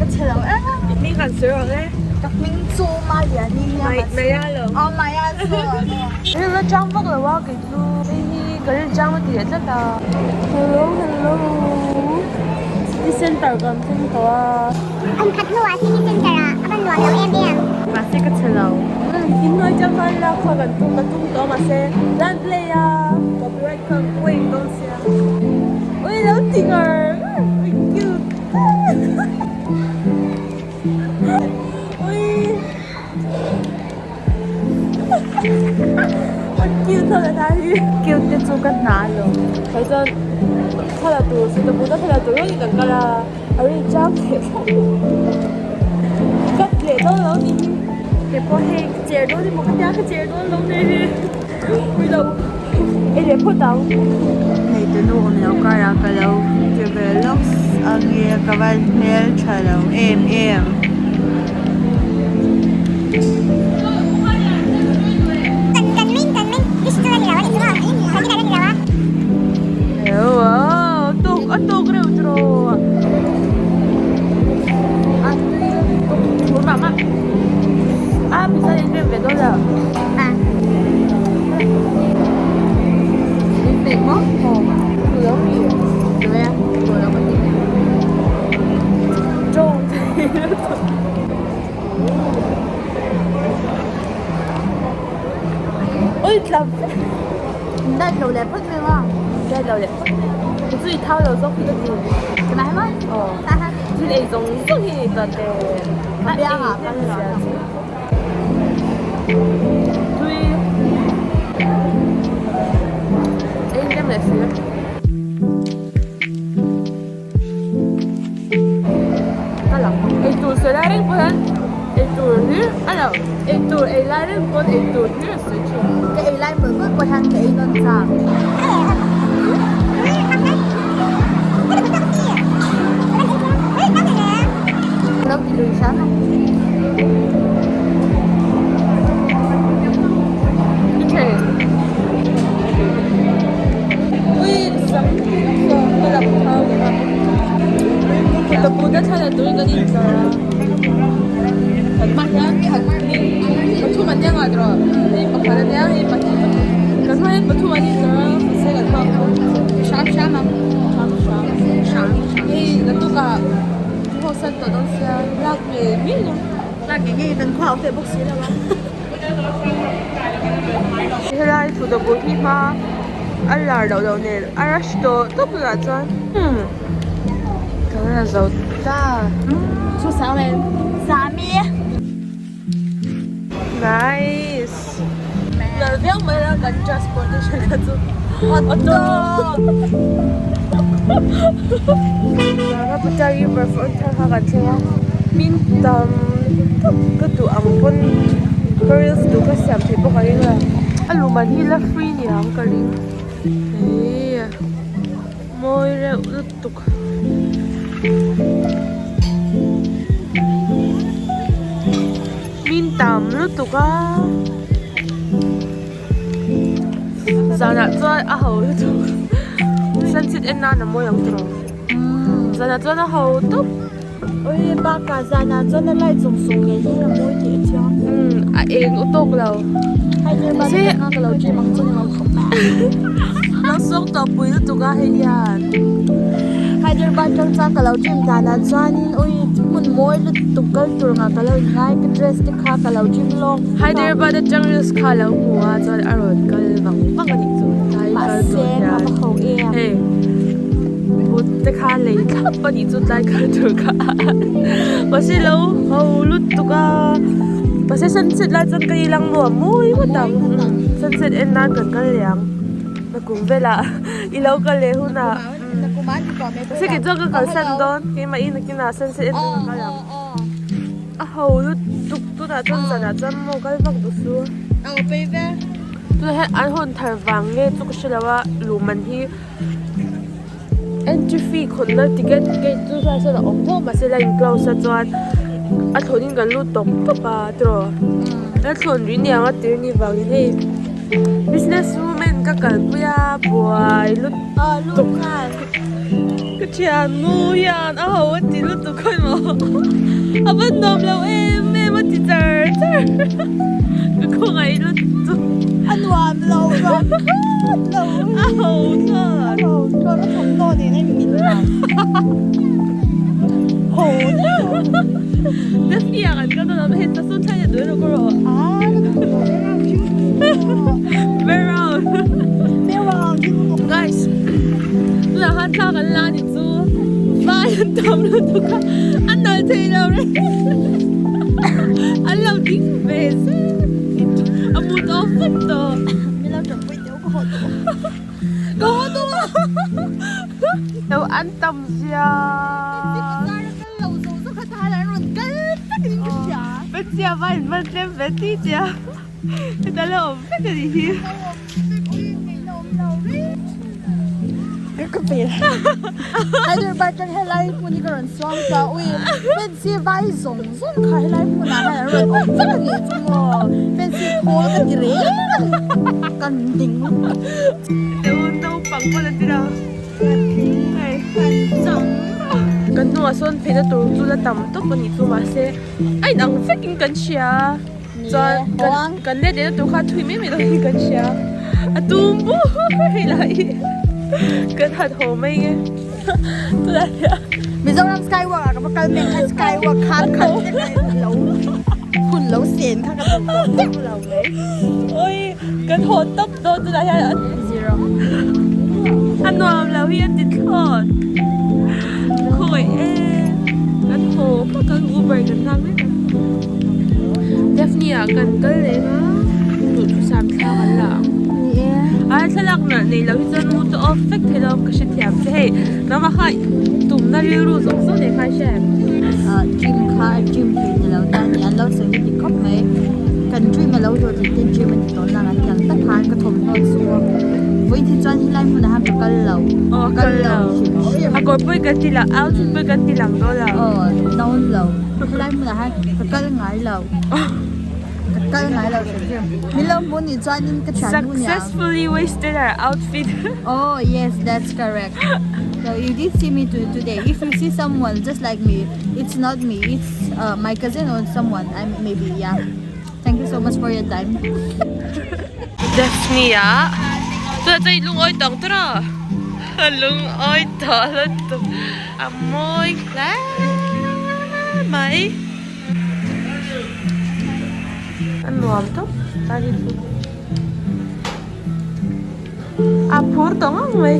Ka chhe lo em. I hming han sawi rawh le. Ka hming chu Maliani nia mahse. Maya lo. Aw Maya chu a ni. Rilru chang vak lo a kei chu hei hi ka rilru chang a ti leh tlat a. Hello hello city center kan thleng tawh a. An khat hnuah city center ah a va nuam lo em em. Mahse ka chhe lo. Inhnuai chang khan lak kha kan tum ka tum tawh a mahse lan play a copyright kha wait dawn sia. Ui lo ti ngar ngar ui cute. Ui a cute ho la hi. Cute te chu ka hna lo. Kei chuan thla la tur Singapore a thla la tur rawng in kan kal a a rin chang leh thlap cut leh dawn lo ni hi. Kei pawh hei ka cher dawn emaw ka tia ka cher dawn lo nih hi. Ui lo ei leh phawt ang. Hei te nu awm lo karah ka lo ti ve lawk ange ka van hmel tha lo em em. Tui ei tlem leh si. Ka lang eitur sawi lai reng pawh hian eitur hlir a lo eitur ei lai reng pawn eitur hlir a sawi thin. Ka ei lai mawlh mawlh pawh hian ka ei nawn chak. Lo ti lui hram a. Helai thutna bul hi hma a lar loh loh nen a rush tawh tawp tunah chuan umm ka la zo ta nice nalh viau mai la kan transportation kha chu auto Brahmaputra river front thar kha kan thleng a min tam tak ka duh ang pawn ka reels duh ka siam theih bawk a ring a a luman hi la free ni ang ka ring eii mawi reuh lutuk. Min tam lutuk a zanah chuan a ho lutuk sunset en nan a mawi ang tawh zanah chuan a ho tawp. Awii bakah zanah chuan a light zawng zawng ngei hi a mawi tih a chiang. Umm a eng u tawk lo. Hyderabad atanga ka lo dream ang chu ni lo khawp mai. Lo sawk tawh pui lutuk a hei hian. Hyderabad kal chuan ka lo dream danah chuanin awii hmun mawi lutuk kal tur ngah ka lo inngai ka dress te kha ka lo dream lawk vek a. Hyderabad atang reels kha a lo hmu a chuan a rawn kal vang vang a nih chu tlai kal tur hian. Mahse ka va ho em. Hei. But te kha lei thlap a nih chu tlai kal tur kha mahse lo ho lutuk a mahse sunset lai chuan ka ilang nuam mawi ngawt ang sunset en nan kan kal leh ang nakum velah i lo kal leh hunah mahse kei chuan ka kalsan dawn keimah in nakinah sunset en tur ka kal ang a ho lutuk tunah chuan zanah chuan maw kal vak duh su tunah hian an hawn thar vang nge chu ka hre lo a luhman hi. Entry fee khawnna ticket gate chu tlaiah sawn a awm tho mahse la in close a chuan a thlawn in kan lut tawp tawp a tiraw a thlawn rih niang a tir ni vangin hei business woman ka kalpui a buai lutuk. Ka thian nu hian a ho a ti lutuk khawi maw a van nuam lo em em a ti char char ka khawngaih lutuk a nuam lo nuam thlawt lo a ho thlawt a ho thlawt a thawmhnaw nen a inmil thlawt ho Daphne ah kan kal dawn a hei sawn thlai leh duai lo ka rawh a ka duh lo Background Background Guys tunah khan thla kan la ni chu vai an tam lutuk a an nal thei lo reng an lo ding ve zet a mut off vek tawh Min lo tanpui teuh ka haw tawh ka haw tawh lo an tam zia Hmeichhia vai in van tlem ve ti tia heta lo awm vek a nih hi. Hyderabad atang helai hmun hi ka rawn suang ta ui fancy vai zawng zawng kha helai hmunah hian an rawn awm vek a nih chu maw fancy khawl ka ti reng a ni kan ding. Naupang pawn an ti lo. Kan hnungah sawn pheina tur chu la tam tawp a nih chu mahse a inang vekin kan hria chuan kan let lehna tur kha a thui mai mai dawn in kan hria a tum bur hei lah hi kan han haw mai nge tunah hian Mizoram skywalk ah ka va kal mek kha skywalk khan khat vek lo hun lo sen kha ka duh tawh vek lo mai. Oi kan haw tawp dawn tunah hian Zero. A nuam lo hi a ti thlawt. Khawi e. Kan haw hmak a Uber kan nghak mek a. Daphne ah kan kal leh a duhthusam thla kan la ang. Ni e. A thlalak nalh nei lo hi chuan mu chu off vek thei lo ka hrethiam che hei nangmah kha tumna rilru zawng zawng nei kha i hria em? Dream kha dream thei ni lo ta ni an lo sawi hi ti khawp mai. Kan dream a lo hlawh tih ten dream a ti tawh nang an ti ang tak khan ka thawmhnaw chu vawiin hi chuan helai hmunah hian ka kal lo aw kal lo hrim hrim a kawr pawh kan ti lang outfit pawh kan ti lang dawn lo aw dawn lo helai hmunah hian ka kal ngai lo ka kal ngai lo hrim hrim min lo hmu nih chuanin ka thian hmu nia successfully wasted our outfit oh yes that's correct so you did see me today if you see someone just like me it's not me it's my cousin or someone I maybe yeah thank you so much for your time. Daphne ah chutah chuan i lungawi tawng tur a a lungawi tawh lutuk a mawi hle mai a nuam tawp ta hi chu a phur tawh ngang mai.